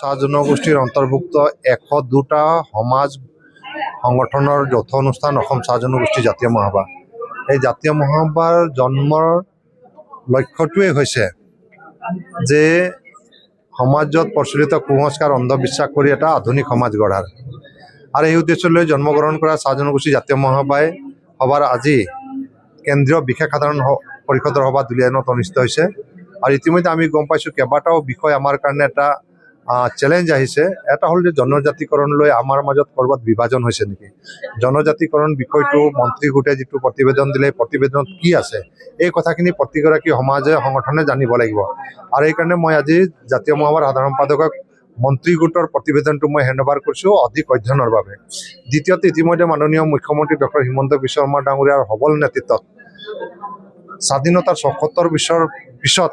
চাহ জনগোষ্ঠীৰ অন্তৰ্ভুক্ত 102টা সমাজ সংগঠনৰ যৌথ অনুষ্ঠান অসম চাহ জনগোষ্ঠী জাতীয় মহাসভা। এই জাতীয় মহাসভাৰ জন্মৰ লক্ষ্যটোৱে হৈছে যে সমাজত প্ৰচলিত কুসংস্কাৰ, অন্ধবিশ্বাস কৰি এটা আধুনিক সমাজ গঢ়াৰ। আৰু এই উদ্দেশ্য লৈ জন্মগ্ৰহণ কৰা চাহ জনগোষ্ঠী জাতীয় মহাসভাই সভাৰ আজি কেন্দ্ৰীয় বিশেষ সাধাৰণ পৰিষদৰ সভা দুলীয়াজানত অনুষ্ঠিত হৈছে। আৰু ইতিমধ্যে আমি গম পাইছোঁ, কেইবাটাও বিষয় আমাৰ কাৰণে এটা চেলেঞ্জ আহিছে। এটা হ'ল যে জনজাতিকৰণ লৈ আমাৰ মাজত ক'ৰবাত বিভাজন হৈছে নেকি? জনজাতিকৰণ বিষয়টো মন্ত্ৰী গোটে যিটো প্ৰতিবেদন দিলে, এই প্ৰতিবেদনত কি আছে, এই কথাখিনি প্ৰতিগৰাকী সমাজে, সংগঠনে জানিব লাগিব। আৰু সেইকাৰণে মই আজি জাতীয় মহাসভাৰ সাধাৰণ সম্পাদকক মন্ত্ৰী গোটৰ প্ৰতিবেদনটো মই হেণ্ডঅভাৰ কৰিছোঁ অধিক অধ্যয়নৰ বাবে। দ্বিতীয়তে, ইতিমধ্যে মাননীয় মুখ্যমন্ত্ৰী ডক্টৰ হিমন্ত বিশ্ব শৰ্মা ডাঙৰীয়াৰ সবল নেতৃত্বত স্বাধীনতাৰ 76 বছৰ পিছত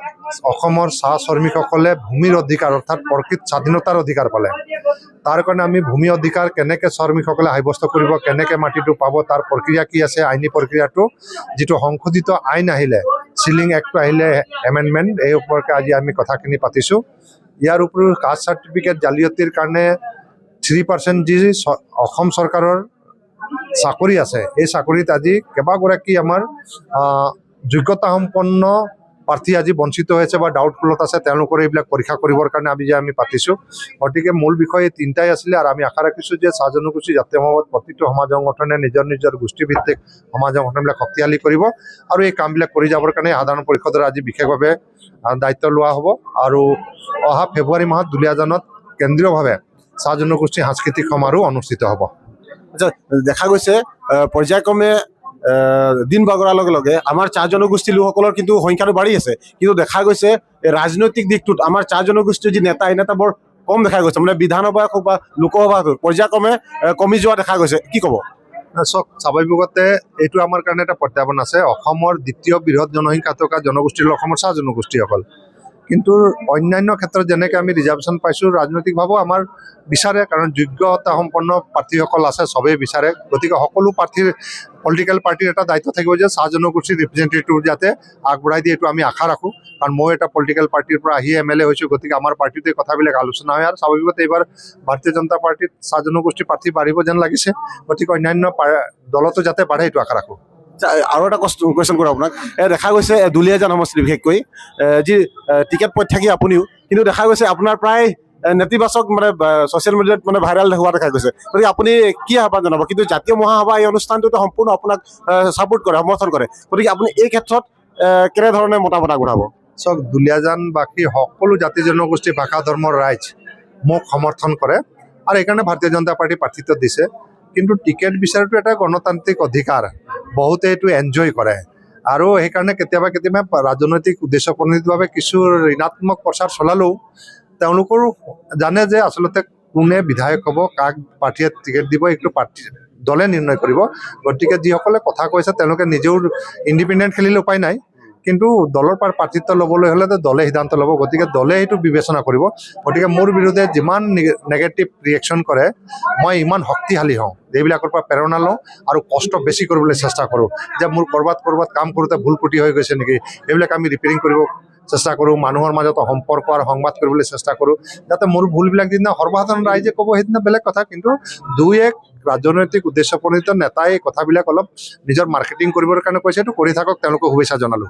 অসমৰ চাহ শ্ৰমিকসকলে ভূমিৰ অধিকাৰ, অৰ্থাৎ প্ৰকৃত স্বাধীনতাৰ অধিকাৰ পালে। তাৰ কাৰণে আমি ভূমি অধিকাৰ কেনেকৈ শ্ৰমিকসকলে সাব্যস্ত কৰিব, কেনেকৈ মাটিটো পাব, তাৰ প্ৰক্ৰিয়া কি আছে, আইনী প্ৰক্ৰিয়াটো, যিটো সংশোধিত আইন আহিলে, চিলিং এক্টটো আহিলে, এমেণ্ডমেণ্ট, এই সম্পৰ্কে আজি আমি কথাখিনি পাতিছোঁ। ইয়াৰ উপৰিও কাষ্ট চাৰ্টিফিকেট জালিয়াতিৰ কাৰণে 3% যি অসম চৰকাৰৰ চাকৰি আছে, এই চাকৰিত আজি কেইবাগৰাকী আমাৰ যোগ্যতা সম্পন্ন প্ৰাৰ্থী আজি বঞ্চিত হৈছে বা ডাউটফুলত আছে। তেওঁলোকৰ এইবিলাক পৰীক্ষা কৰিবৰ কাৰণে আমি যে আমি পাতিছোঁ। গতিকে মূল বিষয় এই তিনিটাই আছিলে। আৰু আমি আশা ৰাখিছোঁ যে চাহ জনগোষ্ঠী জাতীয় সমাজত প্ৰতিটো সমাজ সংগঠনে নিজৰ নিজৰ গোষ্ঠীভিত্তিক সমাজ সংগঠনবিলাক শক্তিশালী কৰিব আৰু এই কামবিলাক কৰি যাবৰ কাৰণে সাধাৰণ পৰিষদৰ আজি বিশেষভাৱে দায়িত্ব লোৱা হ'ব। আৰু অহা ফেব্ৰুৱাৰী মাহত দুলীয়াজানত কেন্দ্ৰীয়ভাৱে চাহ জনগোষ্ঠী সাংস্কৃতিক সমাৰোহ অনুষ্ঠিত হ'ব। আচ্ছা, দেখা গৈছে পৰ্যায়ক্ৰমে দিন বাগৰাৰ লগে লগে আমাৰ চাহ জনগোষ্ঠীৰ লোকসকলৰ কিন্তু সংখ্যাটো বাঢ়ি আছে। কিন্তু দেখা গৈছে এই ৰাজনৈতিক দিশটোত আমাৰ চাহ জনগোষ্ঠীৰ যি নেতা, এই নেতা বৰ কম দেখা গৈছে। মানে বিধানসভা হওক বা লোকসভাতো পৰ্যায়ক্ৰমে কমি যোৱা দেখা গৈছে। কি ক'ব? চাওক, স্বাভাৱিকতে এইটো আমাৰ কাৰণে এটা প্ৰত্যাহ্বান আছে। অসমৰ দ্বিতীয় বৃহৎ জনসংখ্যা থকা জনগোষ্ঠী হ'ল অসমৰ চাহ জনগোষ্ঠীসকল। কিন্তু অন্যান্য ক্ষেত্ৰত যেনেকৈ আমি ৰিজাৰ্ভেশ্যন পাইছোঁ, ৰাজনৈতিকভাৱেও আমাৰ বিচাৰে, কাৰণ যোগ্যতা সম্পন্ন প্ৰাৰ্থীসকল আছে, চবেই বিচাৰে। গতিকে সকলো প্ৰাৰ্থীৰ, পলিটিকেল পাৰ্টীৰ এটা দায়িত্ব থাকিব যে চাহ জনগোষ্ঠীৰ ৰিপ্ৰেজেণ্টেটিভ যাতে আগবঢ়াই দিয়ে, এইটো আমি আশা ৰাখোঁ। কাৰণ মই এটা পলিটিকেল পাৰ্টীৰ পৰা আহি এমএলএ হৈছোঁ, গতিকে আমাৰ পাৰ্টীতে কথাবিলাক আলোচনা হয়। আৰু স্বাভাৱিকতে এইবাৰ ভাৰতীয় জনতা পাৰ্টীত চাহ জনগোষ্ঠীৰ প্ৰাৰ্থী বাঢ়িব যেন লাগিছে। গতিকে অন্যান্য দলতো যাতে বাঢ়ে, এইটো আশা ৰাখোঁ। আচ্ছা, আৰু এটা কুৱেশ্যন কৰোঁ আপোনাক। দেখা গৈছে দুলীয়াজান সমষ্টি বিশেষকৈ যি টিকেট প্ৰত্যাশী আপুনিও, কিন্তু দেখা গৈছে আপোনাৰ প্ৰায় নেতিবাচক মানে ছ'চিয়েল মিডিয়াত মানে ভাইৰেল হোৱা দেখা গৈছে। গতিকে আপুনি কি আহ্বান জনাব? কিন্তু জাতীয় মহাসভা এই অনুষ্ঠানটোতে সম্পূৰ্ণ আপোনাক ছাপোৰ্ট কৰে, সমৰ্থন কৰে। গতিকে আপুনি এই ক্ষেত্ৰত কেনেধৰণে মতামত আগবঢ়াব? চাওক, দুলীয়াজানবাসী সকলো জাতি জনগোষ্ঠী, ভাষা, ধৰ্মৰ ৰাইজ মোক সমৰ্থন কৰে আৰু সেইকাৰণে ভাৰতীয় জনতা পাৰ্টী প্ৰাৰ্থিত্ব দিছে। কিন্তু টিকেট বিচৰাটো এটা গণতান্ত্ৰিক অধিকাৰ, বহুতে এইটো এনজয় কৰে আৰু সেইকাৰণে কেতিয়াবা কেতিয়াবা ৰাজনৈতিক উদ্দেশ্যপ্ৰণোদিতভাৱে কিছু ঋণাত্মক প্ৰচাৰ চলালেও তেওঁলোকৰো জানে যে আচলতে কোনে বিধায়ক হ'ব, কাক পাৰ্টীয়ে টিকেট দিব, এইটো পাৰ্টী দলে নিৰ্ণয় কৰিব। গতিকে যিসকলে কথা কৈছে, তেওঁলোকে নিজেও ইণ্ডিপেণ্ডেণ্ট খেলিলে উপায় নাই, কিন্তু দলৰ পৰা প্ৰাৰ্থিত্ব ল'বলৈ হ'লে দলে সিদ্ধান্ত ল'ব। গতিকে দলে সেইটো বিবেচনা কৰিব। গতিকে মোৰ বিৰুদ্ধে যিমান নেগেটিভ ৰিয়েকশ্যন কৰে, মই ইমান শক্তিশালী হওঁ। এইবিলাকৰ পৰা প্ৰেৰণা লওঁ আৰু কষ্ট বেছি কৰিবলৈ চেষ্টা কৰোঁ যে মোৰ ক'ৰবাত ক'ৰবাত কাম কৰোঁতে ভুল ক্ৰুটি হৈ গৈছে নেকি, এইবিলাক আমি ৰিপেয়াৰিং কৰিব চেষ্টা কৰোঁ। মানুহৰ মাজত সম্পৰ্ক আৰু সংবাদ কৰিবলৈ চেষ্টা কৰোঁ, যাতে মোৰ ভুলবিলাক যিদিনা সৰ্বসাধাৰণ ৰাইজে ক'ব, সেইদিনা বেলেগ কথা। কিন্তু দুই এক ৰাজনৈতিক উদ্দেশ্যপ্ৰণোদিত নেতাই এই কথাবিলাক অলপ নিজৰ মাৰ্কেটিং কৰিবৰ কাৰণে কৈছে, এইটো কৰি থাকক, তেওঁলোকক শুভেচ্ছা জনালোঁ।